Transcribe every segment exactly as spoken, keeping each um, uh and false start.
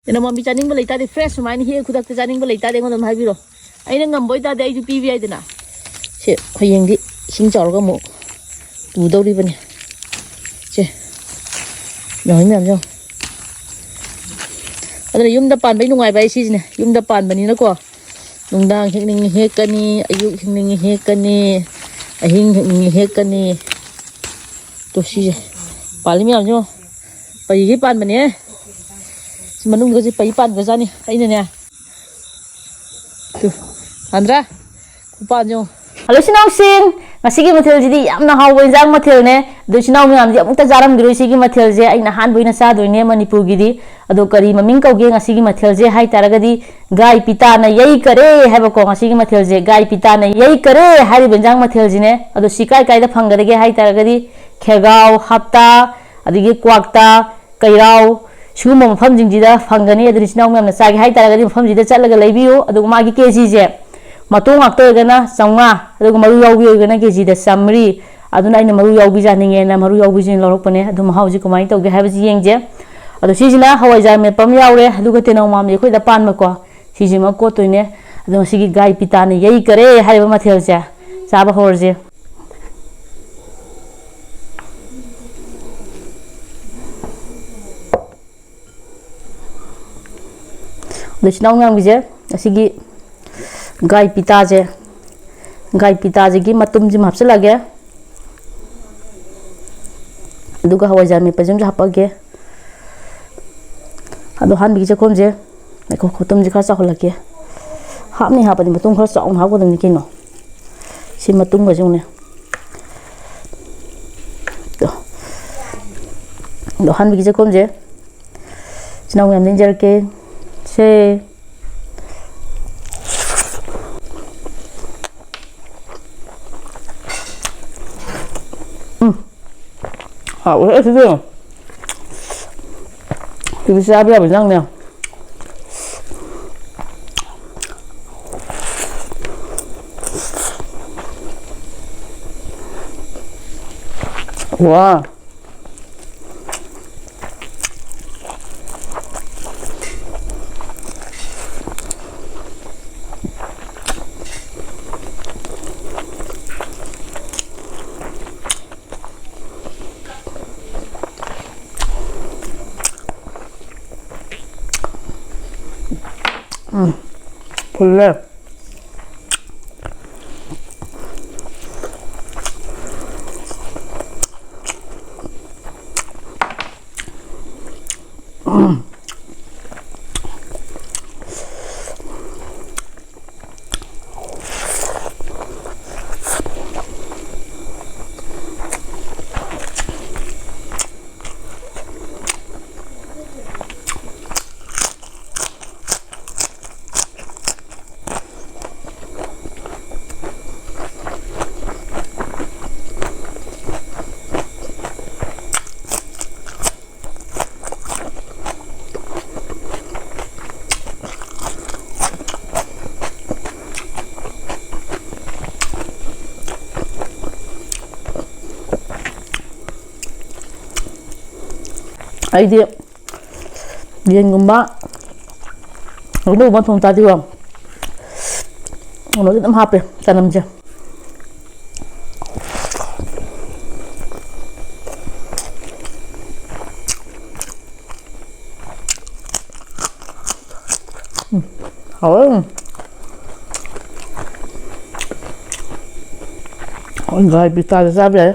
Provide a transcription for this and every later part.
ꯇꯦꯅꯧ ꯄꯥꯝꯕꯤ ꯆꯥꯅꯤꯡꯕ ꯂꯩꯇꯥꯔꯗꯤ, fresh ꯁꯨꯃꯥꯏꯅ ꯍꯦꯛꯑ ꯈꯨꯗꯛꯇ ꯆꯥꯅꯤꯡꯕ ꯂꯩꯇꯥꯔꯗꯤ ꯑꯩꯉꯣꯟꯗ ꯑꯗꯨꯝ ꯍꯥꯏꯕꯤꯔꯣ꯫ ꯑꯩꯅ ꯉꯝꯕ ꯑꯣꯏꯇꯥꯔꯗꯤ ꯑꯩꯁꯨ ꯄꯤꯕ ꯌꯥꯏꯗꯅ꯫ ꯁꯦ, ꯍꯌꯦꯡꯗꯤ ꯏꯁꯤꯡ ꯆꯥꯎꯔꯒ ꯑꯃꯨꯛ ꯄꯨꯗꯧꯔꯤꯕꯅꯤ꯫ ꯁꯦ, ꯃꯌꯥꯝ ꯃꯌꯥꯝ ꯌꯦꯡꯉꯣ꯫ ꯑꯗꯨꯅ ꯌꯨꯝꯗ ꯄꯥꯟꯕꯩ ꯅꯨꯡꯉꯥꯏꯕ ꯍꯥꯏ ꯁꯤꯁꯤꯅꯦ꯫ ꯌꯨꯝꯗ ꯄꯥꯟꯕꯅꯤꯅꯀꯣ, ꯅꯨꯡꯗꯥꯡ ꯍꯦꯛꯅꯤꯡꯉꯤ ꯍꯦꯛꯀꯅꯤ, ꯑꯌꯨꯛ ꯍꯦꯛꯅꯤꯡꯉꯤ ꯍꯦꯛꯀꯅꯤ, ꯑꯍꯤꯡ ꯍꯦꯛꯅꯤꯡꯉꯤ ꯍꯦꯛꯀꯅꯤ꯫ ꯇꯣ, ꯁꯤꯁꯦ ꯄꯥꯜꯂꯤ ꯃꯌꯥꯝꯁꯦ ꯌꯦꯡꯉꯣ꯫ ꯄꯩꯒꯩ ꯄꯥꯟꯕꯅꯦ꯫ ꯁꯤ ꯃꯅꯨꯡꯗꯒꯁꯦ ꯄꯩ ꯄꯥꯟꯈ꯭ꯔꯖꯥꯠꯅꯤ꯫ ꯑꯩꯅꯅꯦ, ꯇꯨ, ꯄꯥꯟꯗ꯭ꯔꯥ? ꯈꯨꯄꯥꯟꯁꯦ ꯌꯦꯡꯉꯣ꯫ ꯍꯜꯂꯣ, ꯏꯆꯤꯟ ꯏꯅꯥꯎꯁꯤꯡ, ꯉꯁꯤꯒꯤ ꯃꯊꯦꯜꯁꯤꯗꯤ ꯌꯥꯝꯅ ꯍꯥꯎꯕ ꯏꯟꯖꯥꯡ ꯃꯊꯦꯜꯅꯦ꯫ ꯑꯗꯣ ꯏꯆꯤꯟ ꯏꯅꯥꯎ ꯃꯌꯥꯝꯗꯤ ꯑꯃꯨꯛꯇ ꯆꯥꯔꯝꯈꯤꯔꯣꯏ ꯁꯤꯒꯤ ꯃꯊꯦꯜꯁꯦ, ꯑꯩꯅ ꯑꯍꯥꯟꯕ ꯑꯣꯏꯅ ꯆꯥꯗꯣꯏꯅꯦ ꯃꯅꯤꯄꯨꯔꯒꯤꯗꯤ꯫ ꯑꯗꯣ ꯀꯔꯤ ꯃꯃꯤꯡ ꯀꯧꯒꯦ ꯉꯁꯤꯒꯤ ꯃꯊꯦꯜꯁꯦ ꯍꯥꯏ ꯇꯥꯔꯒꯗꯤ, ꯒꯥꯏ ꯄꯤꯇꯥꯅ ꯌꯩꯈꯔꯦ ꯍꯥꯏꯕꯀꯣ꯫ ꯉꯁꯤꯒꯤ ꯃꯊꯦꯜꯁꯦ ꯒꯥꯏ ꯄꯤꯇꯥꯅ ꯌꯩꯈꯔꯦ ꯍꯥꯏꯔꯤꯕ ꯏꯟꯖꯥꯡ ꯃꯊꯦꯜꯁꯤꯅꯦ꯫ ꯑꯗꯣ ꯁꯤ ꯀꯥꯏ ꯀꯥꯏꯗ ꯐꯪꯒꯗꯒꯦ ꯍꯥꯏ ꯇꯥꯔꯒꯗꯤ, ꯈꯦꯒꯥꯎ, ꯍꯞꯇꯥ, ꯑꯗꯒꯤ ꯀ꯭ꯋꯥꯛꯇꯥ, ꯀꯩꯔꯥꯎ, ꯁꯤꯒꯨꯝꯕ ꯃꯐꯝꯁꯤꯡꯁꯤꯗ ꯐꯪꯒꯅꯤ꯫ ꯑꯗꯨꯅ ꯏꯆꯤꯟ ꯏꯅꯥꯎ ꯃꯌꯥꯝꯅ ꯆꯥꯒꯦ ꯍꯥꯏ ꯇꯥꯔꯒꯗꯤ ꯃꯐꯝꯁꯤꯗ ꯆꯠꯂꯒ ꯂꯩꯕꯤꯌꯨ꯫ ꯑꯗꯨꯒ ꯃꯥꯒꯤ ꯀꯦ ꯖꯤꯁꯦ, ꯃꯇꯣꯡ ꯉꯥꯛꯇ ꯑꯣꯏꯔꯒꯅ ꯆꯥꯝꯃꯉꯥ, ꯑꯗꯨꯒ ꯃꯔꯨ ꯌꯥꯎꯕꯤ ꯑꯣꯏꯔꯒꯅ ꯀꯦ ꯖꯤꯗ ꯆꯥꯝꯃꯔꯤ꯫ ꯑꯗꯨꯅ ꯑꯩꯅ ꯃꯔꯨ ꯌꯥꯎꯕꯤ ꯆꯥꯅꯤꯡꯉꯦꯅ ꯃꯔꯨ ꯌꯥꯎꯕꯤꯁꯤꯅ ꯂꯧꯔꯛꯄꯅꯦ꯫ ꯑꯗꯨ ꯃꯍꯥꯎꯁꯤ ꯀꯃꯥꯏꯅ ꯇꯧꯒꯦ ꯍꯥꯏꯕꯁꯤ ꯌꯦꯡꯁꯦ꯫ ꯑꯗꯣ ꯁꯤꯁꯤꯅ ꯍꯋꯥꯏꯖꯥꯔ ꯃꯦꯠꯄ ꯑꯃ ꯌꯥꯎꯔꯦ, ꯑꯗꯨꯒ ꯇꯦꯅꯧ ꯃꯥꯝꯕꯤ ꯑꯩꯈꯣꯏꯗ ꯄꯥꯟꯕꯀꯣ, ꯁꯤꯁꯤꯃ ꯀꯣꯠꯇꯣꯏꯅꯦ꯫ ꯑꯗꯣ ꯉꯁꯤꯒꯤ ꯒꯥꯏ ꯄꯤꯇꯥꯅ ꯌꯩꯈꯔꯦ ꯍꯥꯏꯔꯤꯕ ꯃꯊꯦꯜꯁꯦ ꯆꯥꯕ ꯍꯧꯔꯁꯦ꯫ ꯑꯗꯣ ꯏꯆꯤꯟ ꯏꯅꯥꯎ ꯃꯌꯥꯝꯒꯤꯁꯦ, ꯑꯁꯤꯒꯤ ꯒꯥꯏ ꯄꯤꯇꯥꯁꯦ, ꯒꯥꯏ ꯄꯤꯇꯥꯁꯤꯒꯤ ꯃꯇꯨꯝꯁꯤꯃ ꯍꯥꯞꯆꯤꯜꯂꯒꯦ꯫ ꯑꯗꯨꯒ ꯍꯋꯥꯏꯖꯥꯔ ꯃꯦꯠꯄꯁꯤꯃꯁꯨ ꯍꯥꯞꯄꯛꯑꯒꯦ꯫ ꯑꯗꯣ ꯑꯍꯥꯟꯕꯒꯤ ꯆꯥꯛꯈꯣꯝꯁꯦ, ꯉꯥꯏꯈꯣ, ꯈꯨꯇꯨꯝꯁꯦ ꯈꯔ ꯆꯥꯎꯍꯜꯂꯛꯀꯦ꯫ ꯍꯥꯞꯅꯤ ꯍꯥꯞꯄꯗꯤ ꯃꯇꯨꯝ ꯈꯔ ꯆꯥꯎꯅ ꯍꯥꯞꯀꯗꯕꯅꯤ ꯀꯩꯅꯣ꯫ ꯁꯤ ꯃꯇꯨꯝꯒꯁꯦ ꯌꯦꯡꯉꯨꯅꯦ꯫ ꯑꯗꯣ, ꯑꯗꯣ ꯑꯍꯥꯟꯕꯒꯤ ꯆꯥꯛꯈꯣꯝꯁꯦ ꯏꯆꯤꯟ ꯏꯅꯥꯎ ꯃꯌꯥꯝꯗ ꯏꯟꯖꯔꯛꯀꯦ꯫ ꯁꯦ꯫ ꯎꯝ꯫ ꯍꯥꯎꯋꯦ ꯑꯁꯤꯗꯤ꯫ ꯁꯤꯗꯤ ꯆꯥꯕ ꯌꯥꯕ ꯏꯟꯖꯥꯡꯅꯦ꯫ ꯋꯥ꯫ ꯎꯝ, ꯐꯨꯜꯂꯦ꯫ ꯑꯩꯗꯤ ꯌꯦꯟꯒꯨꯝꯕ, ꯉꯥꯅꯨꯒꯨꯝꯕ ꯊꯣꯡ ꯆꯥꯗꯦꯀꯣ, ꯀꯩꯅꯣꯁꯦ ꯑꯗꯨꯝ ꯍꯥꯞꯄꯦ, ꯆꯅꯝꯁꯦ꯫ ꯎꯝ, ꯍꯥꯎꯋꯦ꯫ ꯗ꯭ꯔꯥꯏ ꯄꯤꯁꯇꯥꯁꯦ ꯆꯥꯕ ꯌꯥꯏ꯫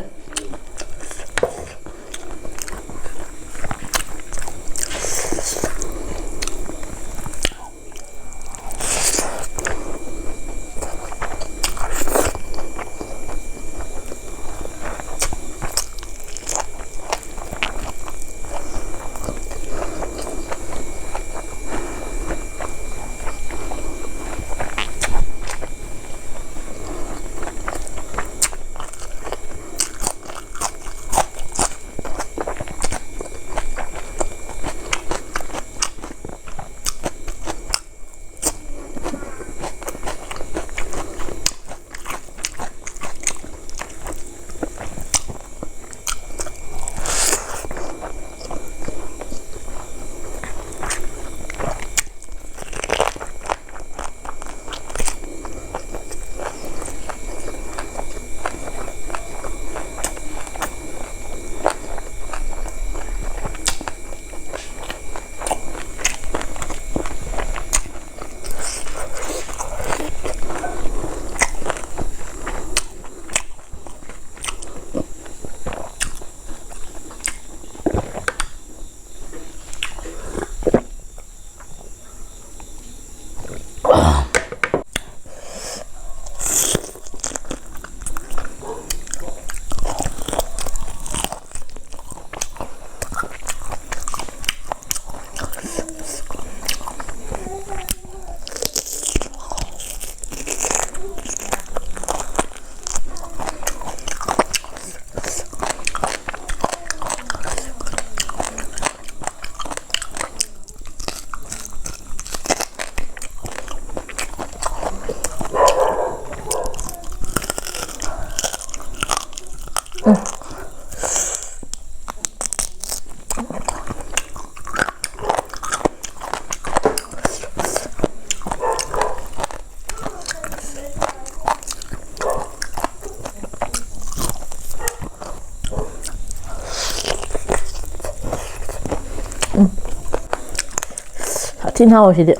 ꯁꯥꯊꯤꯅ ꯍꯥꯎꯋꯦ ꯁꯤꯗꯤ꯫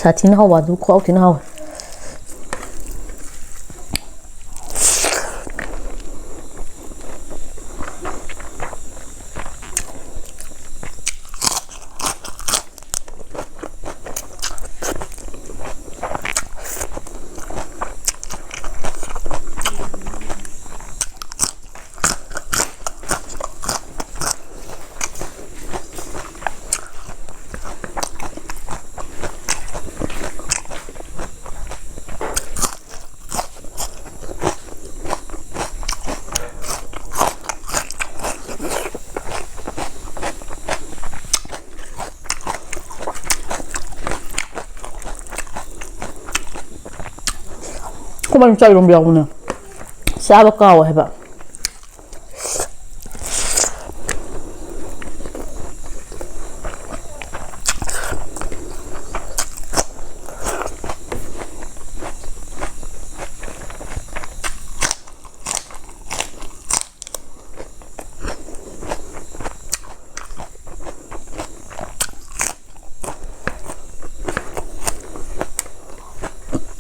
ꯁꯥꯊꯤꯅ ꯍꯥꯎꯕ ꯑꯗꯨ ꯈꯨꯍꯥꯎ ꯊꯤꯅ ꯍꯥꯎꯋꯦ꯫ ꯀꯃꯥꯏꯅ ꯆꯥꯛ ꯏꯔꯣꯝꯕ ꯌꯥꯎꯕꯅꯦ? ꯆꯥꯕ ꯀꯥꯎꯋꯦ ꯍꯥꯏꯕ꯫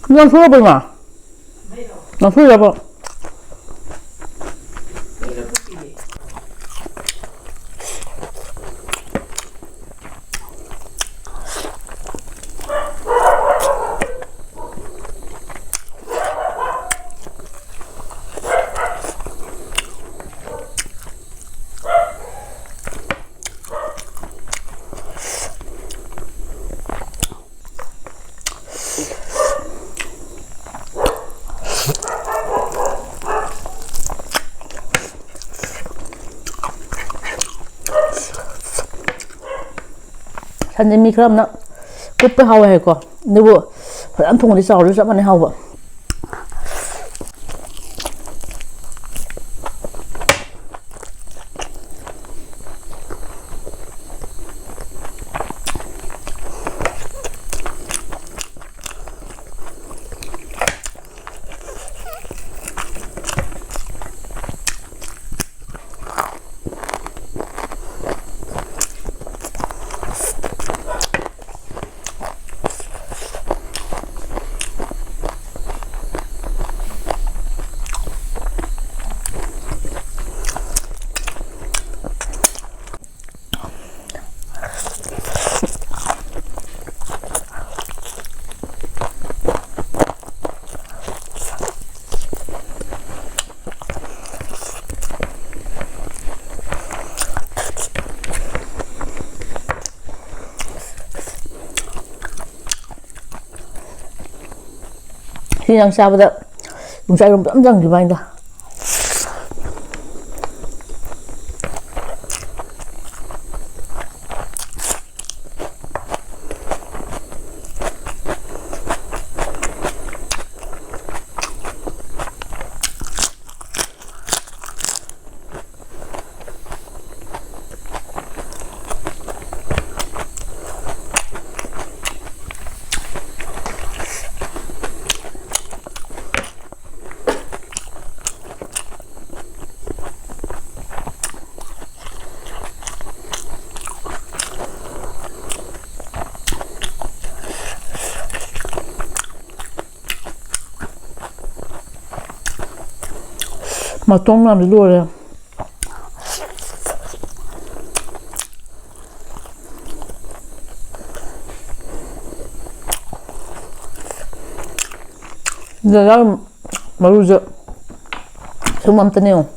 ꯅꯪ ꯁꯨꯔꯕꯣ, ꯏꯃꯥ? ꯅꯪ ꯁꯨꯔꯕꯣ? ꯁꯟꯁꯦ ꯃꯤ ꯈꯔ ꯑꯃꯅ ꯀꯨꯞꯄ ꯍꯥꯎꯋꯦ ꯍꯥꯏꯀꯣ, ꯑꯗꯨꯕꯨ ꯐꯖꯅ ꯊꯣꯡꯉꯗꯤ ꯆꯥꯎꯔꯁꯨ ꯆꯞ ꯃꯥꯟꯅꯩ ꯍꯥꯎꯕ꯫ ꯁꯤ ꯌꯥꯝ ꯆꯥꯕꯗ ꯌꯣꯡꯆꯥꯛ ꯏꯔꯣꯝꯕ ꯌꯥꯝ ꯆꯪꯈꯤꯕ ꯍꯥꯏꯅ꯫ ꯃꯇꯣꯡ ꯃꯌꯥꯝꯗꯤ ꯂꯣꯏꯔꯦ꯫ ꯗꯗꯥ, ꯃꯔꯨꯁꯦ ꯁꯨꯝ ꯑꯝꯇꯅꯦ ꯌꯦꯡꯉꯣ꯫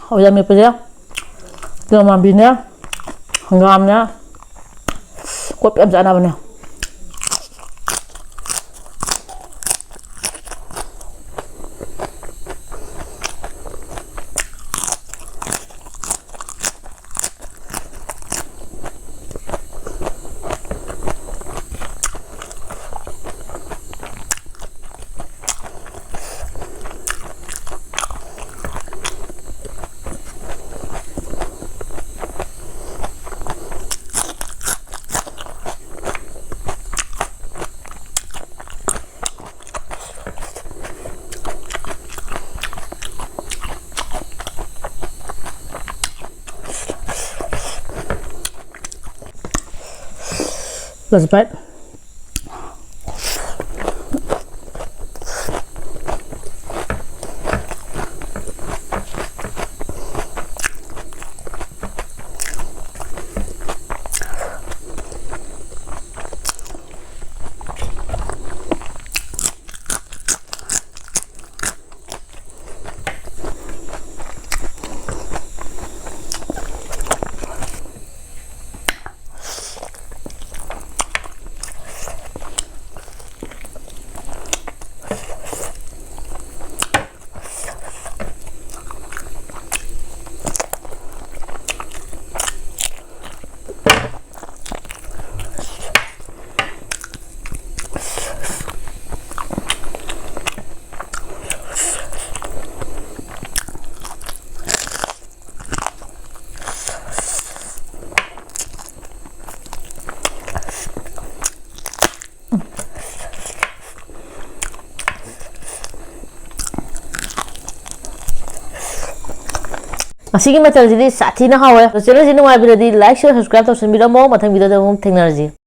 ꯍꯋꯥꯏꯖꯥꯔ ꯃꯦꯠꯄꯁꯦ, ꯇꯤꯜꯍꯧ ꯃꯥꯟꯕꯤꯅꯦ, ꯍꯪꯒꯥꯝꯅꯦ, ꯀꯣꯠꯄ ꯌꯥꯝ ꯆꯥꯟꯅꯕꯅꯦ꯫ Let's bite. ꯉꯁꯤꯒꯤ ꯃꯊꯦꯜꯁꯤꯗꯤ ꯁꯥꯊꯤꯅ ꯍꯥꯎꯋꯦ꯫ ꯑꯗꯣ channelꯁꯤ ꯅꯨꯡꯉꯥꯏꯕꯤꯔꯗꯤ like, share, subscribe ꯇꯧꯁꯟꯕꯤꯔꯝꯃꯣ꯫ ꯃꯊꯪ videoꯗ ꯑꯃꯨꯛ ꯊꯦꯡꯅꯔꯁꯤ꯫